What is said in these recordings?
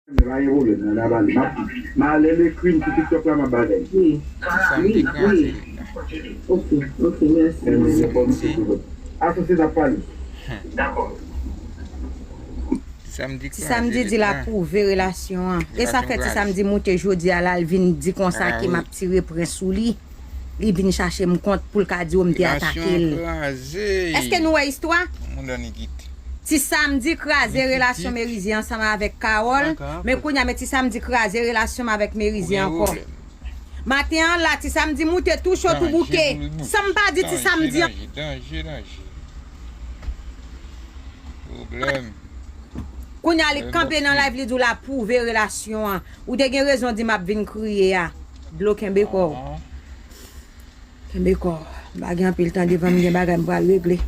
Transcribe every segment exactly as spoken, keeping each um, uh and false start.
Men pa gen pwoblèm, nan, nan, nan, m ap, m a lè m ekri m sou TikTok la, m ap bagay. Wi. Ti Sam wi, deklare. Wi. Ok, ok, mèsi. Mèsi. Asosye n ap pale. Dakò. Ti Sam deklare. Ti Sam di l ap pwouve relasyon an. E sa fè Ti Sam di moute jodi a la, l vin di konsa ke m ap tire pran sou li. Li vin chache m kont pou l ka di w m te atake l. Relasyon kraze. Èske nou wè istwa? Moun dani kit. Ti Samdi kraze relasyon Merizie ansanm avèk Kawòl, men kounye a men Ti Samdi kraze relasyon m avèk Merizie ankò. Maten an la, Ti Samdi moute tou cho tou bouke. San m pa di Ti Samdi an. Danje, danje, danje. Pwoblèm. Kounye a li kanpe nan live, li di w l ap pwouve relasyon an. Ou te gen rezon di m ap vin kriye a. Dlo kenbe kò w. Kenbe kò w. M pa gen anpil tan devan m, gen bagay m pral regle.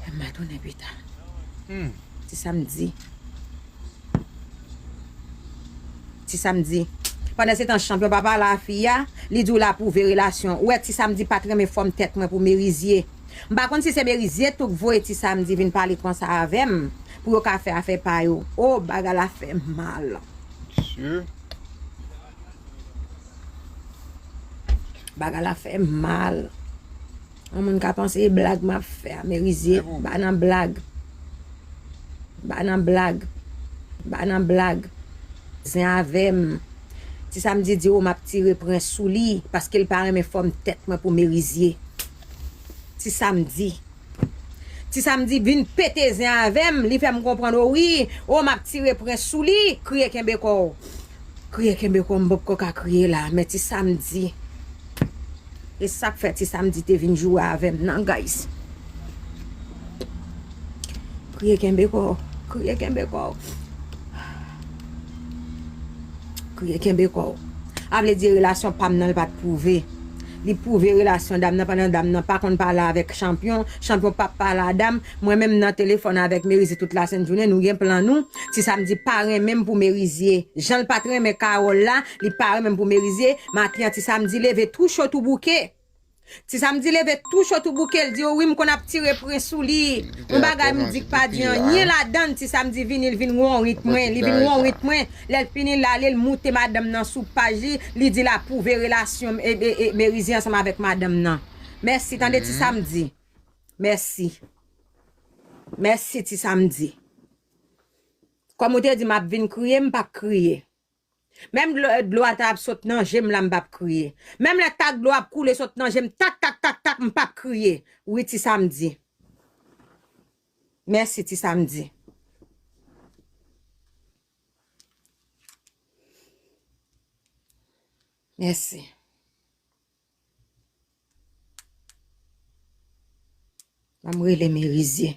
M a tounen pita. Hmm. Ti Samdi. Ti Samdi. Pandan se tan chanpyon pa pale a fi a, li di w l ap pwouve relasyon. Ou wè Ti Samdi pa t renmen fòm tèt mwen pou Merizie. M pa konn si se Merizie tou k voye Ti Samdi vin pale konsa avè m pou yo ka fè afè pa yo. O, bagay la fè m mal. Sure. Bagay la fè m mal. Yon moun ka panse e blag m ap fè a, Merizie, m pa nan blag. M pa nan blag. M pa nan blag. Zen avè m. Ti Samdi di w m ap tire pran sou li, paske l pa renmen fòm tèt mwen pou Merizie. Ti Samdi. Ti Samdi vin pete zen avè m, li fè m konprann, o wi, o m ap tire pran sou li, kriye kenbe kò w. Kriye kenbe kò w, m poko ka kriye la, men Ti Samdi. E sa k fè Ti Samdi te vin joure avè m nan, guys. Kriye kenbe kò w, kriye kenbe kò w. Kriye kenbe kò w. A vle di relasyon pa m nan, li pa t pwouve. Li pwouve relasyon dam nan pandan dam nan pa konn pale avèk chanpyon, chanpyon p ap pale a dam. Mwen menm nan telefòn avèk Merizie tout lasent jounen, nou gen plan nou. Ti Samdi pa renmen m pou Merizie. Jan l pa t renmen Kawòl la, li pa renmen m pou Merizie. Maten an Ti Samdi leve tou cho tou bouke. Ti Samdi leve tou cho tou bouke, l di, o wi, m konn ap tire pran sou li. Yon bagay m di k pa di anyen ladan l, Ti Samdi vini, l vin wonrit mwen, li vin wonrit mwen. Lè l fini, l ale, l moute madanm nan sou paj li, li di l ap pwouve relasyon, e, e, e, Merizie ansanm avèk madanm nan. Mèsi, tande, Ti Samdi. Mèsi. Mèsi, Ti Samdi. Kòm ou te di m ap vin kriye, m p ap kriye. Menm dlo, dlo a ta ap sot nan je m la, m p ap kriye. Menm lè tak dlo ap koule sot nan je m, tak, tak, tak, tak, m p ap kriye. Wi, Ti Samdi. Mèsi, Ti Samdi. Mèsi. Ban m rele Merizie.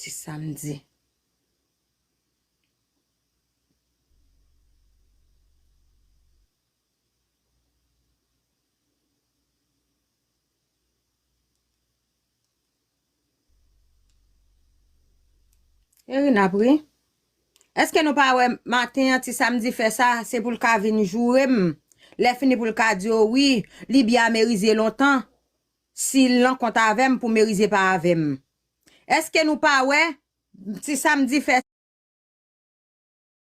Ti Samdi. Erina pri. Èske nou pa wè maten an Ti Samdi fè sa, se pou l ka vin joure m. Lè fini pou l ka di, o wi, li byen a Merizie lontan. Si l nan kont avè m, pou Merizie pa avè m. Èske nou pa wè Ti Samdi fè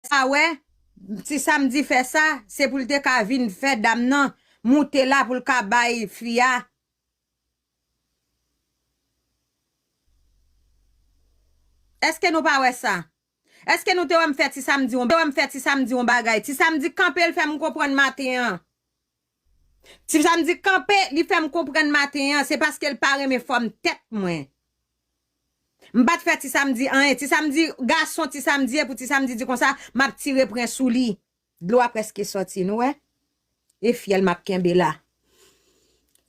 sa wè, Ti Samdi fè sa, se pou l te ka vin fè dam nan moute la pou l ka bay fi a. Èske nou pa wè sa? Èske nou te wè m fè Ti Samdi yon, te wè m fè Ti Samdi yon bagay? Ti Samdi kanpe, l fè m konprann maten an. Ti Samdi kanpe, li fè m konprann maten an, se paske l pa renmen fòm tèt mwen. M pa t fè Ti Samdi anyen. Ti Samdi, gason Ti Samdi ye pou Ti Samdi di konsa, m ap tire pran sou li. Dlo a prèske sòti, nou wè? E fyèl m ap kenbe la.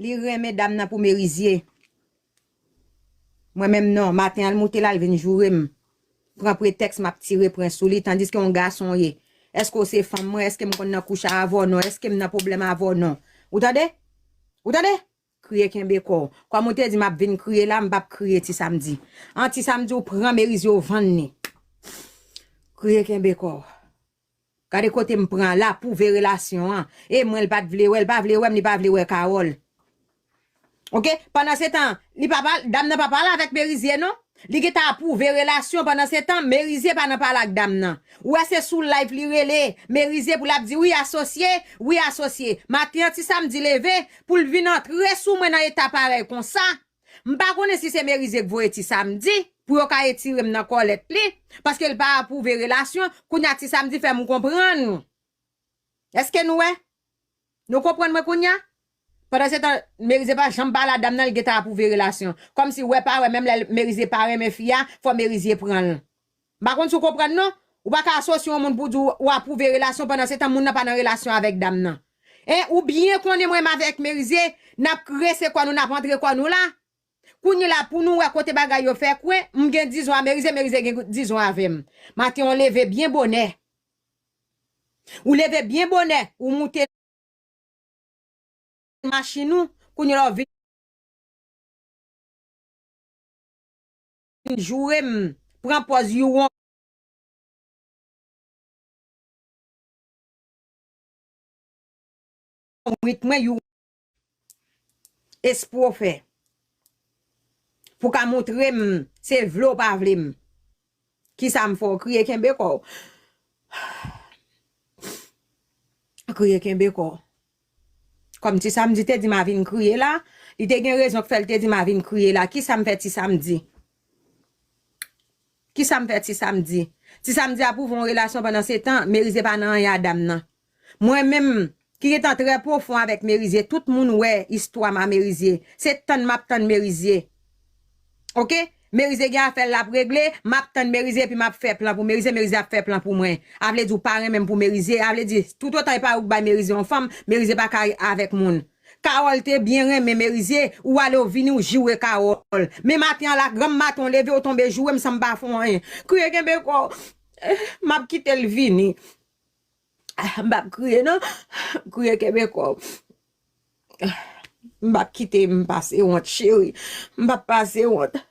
Li renmen dam nan pou Merizye. Mwen menm non, maten an l moute la, l vin joure m. Pran pretèks m ap tire pwen sou li, tandiske yon gason ye. Èske w se fanm mwen? Èske m konn nan kouch avè w non? Èske m nan pwoblèm avè w non? Ou tande? Ou tande? Kriye kenbe kò w. Kòm ou te di m ap vin kriye la, m p ap kriye ti samdi. An ti samdi ou pran Merizye ou vann li. Kriye kenbe kò w. Gade kote m pran la, pwouve relasyon an. E mwen, l pa t vle wè, l pa vle wè m, li pa vle wè Carole. Oke? Pandan se tan, li pa pale, dam nan pa pale avèk Merizye non. Li gentan apwouve relasyon, pandan se tan, Merizye pa nan pale ak dam nan. Ou wè se sou live li rele Merizye pou l ap di, "Wi, asosye, wi, asosye." Maten an, ti samdi leve pou l vin antre sou mwen nan eta parèy konsa. M pa konnen si se Merizye k voye ti samdi pou yo ka etire m nan kòlèt li, paske l pa apwouve relasyon. Kounye a ti samdi fè m konprann. Èske nou wè? Nou konprann mwen kounye a? Pandan se tan, Merizye pa janm pale a dam nan, li gentan apwouve relasyon. Kòmsi wè pa wè, menm lè Merizye pa renmen fi a, fò Merizye pran l. M pa konn si w konprann non. Ou pa ka asosye yon moun pou di w w apwouve relasyon, pandan se tan moun nan pa nan relasyon avèk dam nan. En, ou byen konnen mwen menm avèk Merizye, n ap rese kò nou, n ap antre kò nou la. Kounye la, pou nou wè kote bagay yo fè kwen, m gen dizon a Merizye, Merizye gen dizon avè m. Maten, ou leve byen bonè. Ou leve byen bonè, ou moute machin ou, kounye la, ou vin joure m, pran pòz you want with mwen, you espwa w fè. Pou ka montre m, se vle w pa vle m. Kisa m fè w? Kriye kenbe kò w. Kriye kenbe kò w. Kòm ti samdi te di m a vin kriye la, li te gen rezon k fè l te di m a vin kriye la. Kisa m fè ti samdi? Kisa m fè ti samdi? Ti samdi apwouve yon relasyon pandan se tan, Merizye pa nan anyen a dam nan. Mwen menm, ki gentan trè pwofon avèk Merizye, tout moun wè istwa m a Merizye. Se tann m ap tann Merizye. Oke? Merizye gen afè l l ap regle, m ap tann Merizye epi m ap fè plan pou Merizye, Merizye ap fè plan pou mwen. A vle di ou pa renmen m pou Merizye, a vle di toutotan e pa ou k bay Merizye yon fanm, Merizye pa ka avèk moun. Carole te byen renmen Merizye, ou ale ou vini ou joure Carole. Men maten an la, granm maten w leve ou tonbe joure m san m pa fè w anyen. Kriye kenbe kò w. M ap kite l vini. M p ap kriye non. Kriye kenbe kò w. M p ap kite m pase wont, cheri. M p ap pase wont.